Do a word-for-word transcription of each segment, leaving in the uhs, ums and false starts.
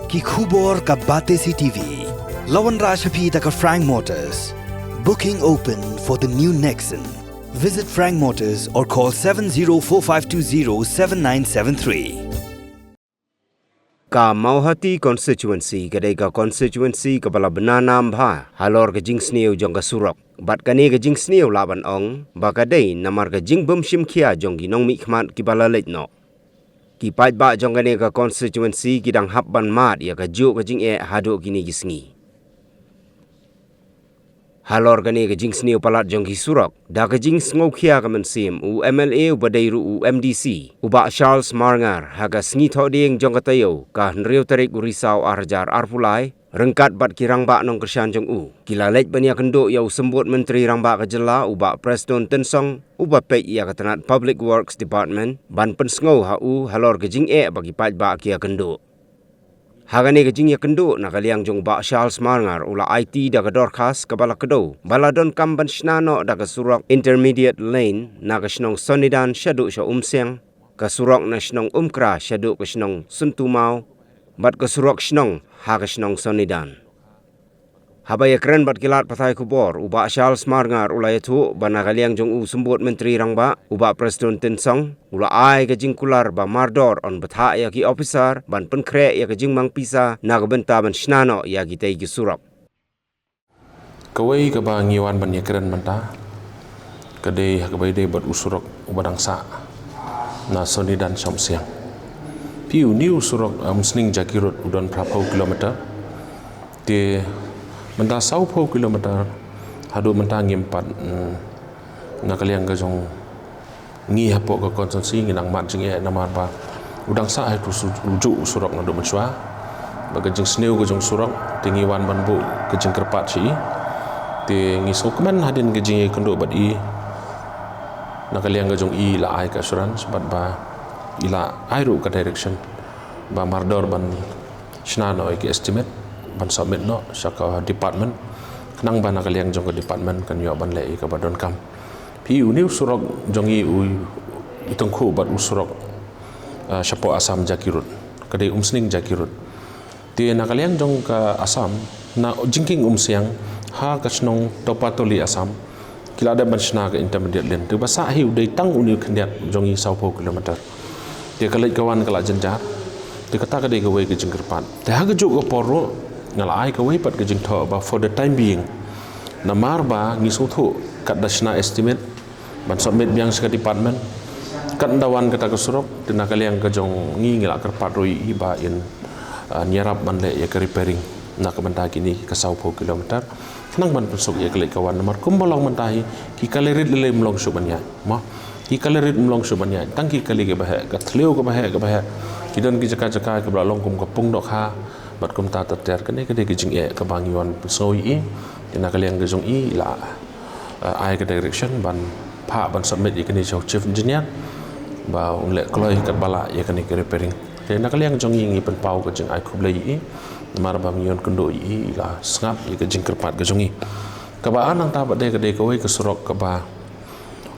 Ki khubor ka Batesi T V. La wanrah sha phi da ka Frank Motors. Booking open for the new Nexon. Visit Frank Motors or call seven zero four five two zero seven nine seven three. Ka Mawhati constituency ka dei ka constituency kaba la bna nam bha halor ka jingsniew jong ka surok. Bad kane ka jingsniew lah ban ong ba ka dei namar ka jingbymshim khia jong ki nongmihkhmat kiba la leit noh. Ki paidbah jong kane ka constituency ki dang hap ban mad ïa kajuh ka jingeh haduh kine ki sngi. Halor kane ka jingsniew palat jong ki surok, da ka jingsngewkhia ka mynsiem, u M L A uba dei ruh u M D C, u Bah Charles Marngar, ha ka sngi Thohdieng jong ka taïew, ka hynriew tarik u Risaw ar hajar arphew lai, ryngkat bad ki rangbah nongkyrshan jong u, ki la leit ban ïakynduh ïa u Symbud Myntri Rangbah ka Jylla, u Bah Prestone Tynsong, uba peit ïa ka tnat Public Works Department, ban pynsngew ha u halor ka jingeh ba ki paidbah ki ïakynduh. Ha kane ka jingïakynduh na ka liang jong u Bah Charles Marngar u la aiti da ka dorkhas kaba la kdew ba la donkam ban shna noh da ka surok intermediate lane na ka shnong Sonidan shaduh sha Umsiang, ka surok na shnong Umkra shaduh ka shnong Syntumaw, bad ka surok shnong ha ka shnong Sonidan. Haba ïakren bad ki lad pathai khubor, u Bah Charles Marngar u la ïathuh ba na ka liang jong u Symbud Myntri Rangbah, u Bah Prestone Tynsong, u la ai ka jingkular ba mardor yn bthah ïa ki ophisar ban pynkhreh ïa ka jingmang pisa na ka bynta ban shna noh ïa kitei ki surok. Kawei kaba ngi wan ban ïakren mynta ka dei ha kaba ïadei bad u surok uba dang sah na Sonidan sha Umsiang. Phi, une u surok, um, Umsning Jakiroad u don phraphew kilometer. Te mynta sawphew kilometer haduh mynta ngim pat, mm, na ka liang ka jong ngi hapoh ka constituency ngi nang mad jingeh namar ba u dang sah hi tu su-, u juh u surok naduh mynshuwa. Ba ka jingsniew ka jong u surok te ngi wan ban buh ka jingkyrpad sha i. Te ngi sngewkmen hadien ka jingïakynduh bad i, na ka liang ka jong i la ai ka assurance bad ba i la ai ruh ka direction ba mardor ban shna noh ïa ki estimate ban submit noh sha ka department, khnang ba na ka liang jong ka department kan ïoh ban leh ïa kaba donkam. Phi, une u surok jong i u, i tyngkhuh bad u surok, ah, shapoh Assam Jakiroad, ka dei Umsning Jakiroad. Te na ka liang jong ka Assam, na jingkieng Umsiang ha ka shnong Topatoli Assam, ki la dep ban shna ka intermediate lane. Te ba sah hi u dei tang une u khyndiat jong i sawphew kilometer. Te ka leit ka wan ka la jynjar. Te kata ka dei kawei ka jingkyrpad. Te ha kajuh ka por ruh nga la ai kawei pat ka jingthoh ba for the time being, namar ba ngi sngewthuh katba da shna estimate ban submit biang sha ka department, katba da wan kata ka surok, te na ka liang ka jong ngi ngi la kyrpad ruh ïa i ba in, ah, ïarap ban leh ïa ka repairing na ka bynta kine ka sawphew kilometer. Khnang ban pynsuk ïa ka leit ka wan namar kumba long mynta hi, ki kali rit lei lei ym long shuh ban ïaid. Mo, ki kali rit ym long shuh ban ïaid, tang ki kali kiba heh, ka thliew kaba heh, kaba heh. Ki don ki jaka jaka kiba la long kum ka pung dohkha bad kumta ter ter. Kane ka dei ka jingeh kaba ngi wan pynsngew ïa i. Te na ka liang ka jong i la, eh, ai ka direction ban phah ban submit ïa kane sha u chief engineer ba un leh kloi katba lah ïa kane ka repairing. Te na ka liang jong ngi ngi pynpaw ka jingai khublei ïa i namar ba ngi ïakynduh ïa i, i la sngap ïa ka jingkyrpad ka jong i. Kaba ar nangta pat de ka dei kawei ka surok kaba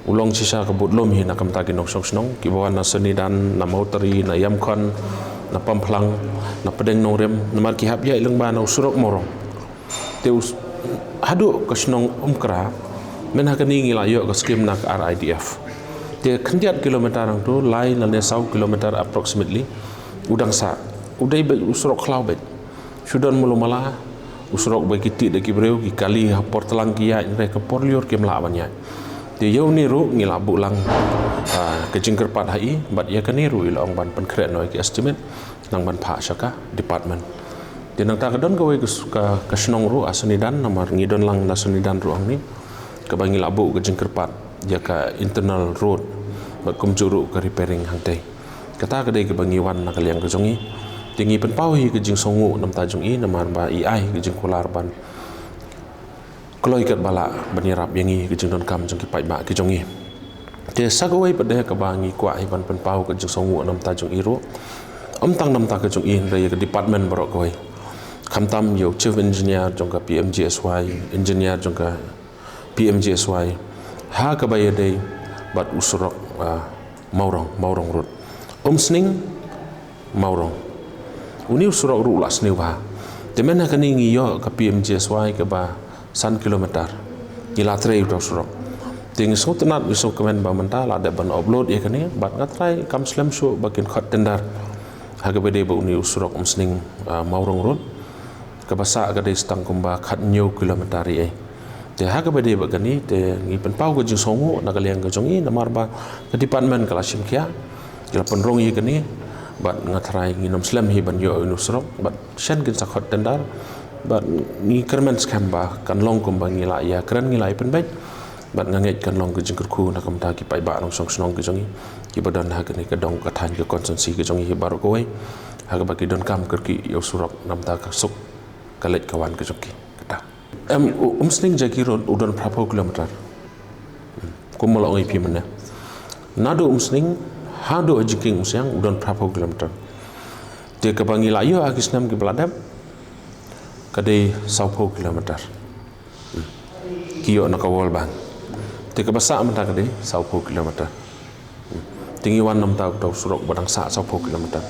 u long shisha ka bud lum hi na ka bynta ki nongshong shnong kiba wan na Sonidan, na Mawtari, na Yamkhon, na Pamphlang, na Pdeng Nongrim, namar ki hap ïaid lyngba na u surok Mawrong. Te u s-, haduh ka shnong Umkra, mynta kane ngi la ïoh ka skim na ka R I D F. Te khyndiat kilometer hangto, lai lane saw kilometer approximately, u dang sah. U dei beit u surok khlaw beit. Shu don malu mala, u surok ba ki tih da ki briew, ki kali ha por tlang ki ïaid, hynrei ka por lyiur kim lah ban ïaid. Te ïa une ruh ngi la buh lang, ah, ka jingkyrpad ha i, bad ïa kane ruh i la ong ban pynkhreh noh ïa ki estimate, nang ban phah sha ka department. Te nangta ka don kawei ka s-, ka, ka shnong ruh ha Sonidan, namar ngi don lang na Sonidan ruh hangne, kaba ngi la buh ka jingkyrpad ïa ka internal road, bad kumjuh ruh ka repairing hangtei. Kata ka dei kaba ngi wan na ka liang ka jong i. Te ngi pynpaw hi ka jingsngewnguh na bynta jong i namar ba i ai ka jingkular ban kloi katba lah ban ïarap ïa ngi ka jingdonkam jong ki paidbah ki jong i. Te sa kawei pat de kaba ngi kwah hi ban pynpaw ka jingsngewnguh na bynta jong i ruh. Ym tang na bynta ka jong i hynrei ïa ka department baroh kawei. Khamtam ïa u chief engineer jong ka P M G S Y, engineer jong ka P M G S Y, ha kaba ïadei bad u surok, ah, Mawrong, Mawrong Road. Umsning, Mawrong. Une u surok ruh u la sniew bha. Te mynta kane ngi ïoh ka P M G S Y kaba san kilometer. Ngi la trei uta u surok. Te ngi sngewtynnat, ngi sngewkmen ba mynta la dep ban upload ïa kane, bad nga trai kam slem shuh ba kin khot tender. Ha kaba dei ba une u surok Umsning, ah, Mawrong Road, kaba sah ka dei tang kumba khathynñiew kilometer ïa. Te ha kaba dei ba kane te ngi pynpaw ka jingsngewnguh na ka liang ka jong ngi, namar ba ka department ka la shim khia, ki la pynrung ïa kane, bad nga trai ngin ym slem hi ban ïoh une u surok, bad shen kin sa khot tender, bad ngi kyrmen skhem ba kan long kumba ngi la ïakren, ngi la ïapynbeit, bad nga ngeit kan long ka jingkyrkhu na ka bynta ki paidbah nongshong shnong ka jong ngi, kiba don ha kane ka dong ka thaiñ ka constituency ka jong ngi hi baroh kawei, ha kaba ki donkam kyrkieh ïa u surok na ka bynta ka suk ka leit ka wan ka jong ki. Kata. Em, u-, Umsning Jaki Road u don phraphew kilometer. Kumba la ong ïa phi mynne. Naduh Umsning haduh ha Jingkieng Umsiang u don phraphew kilometer. Te kaba ngi la ïoh ha ki snem kiba la dep ka dei sawphew kilometer. Ki ïoh na ka World Bank. Te kaba sah mynta ka dei sawphew kilometer. Te ngi wan na ka bynta uta u surok ba dang sah sawphew kilometer.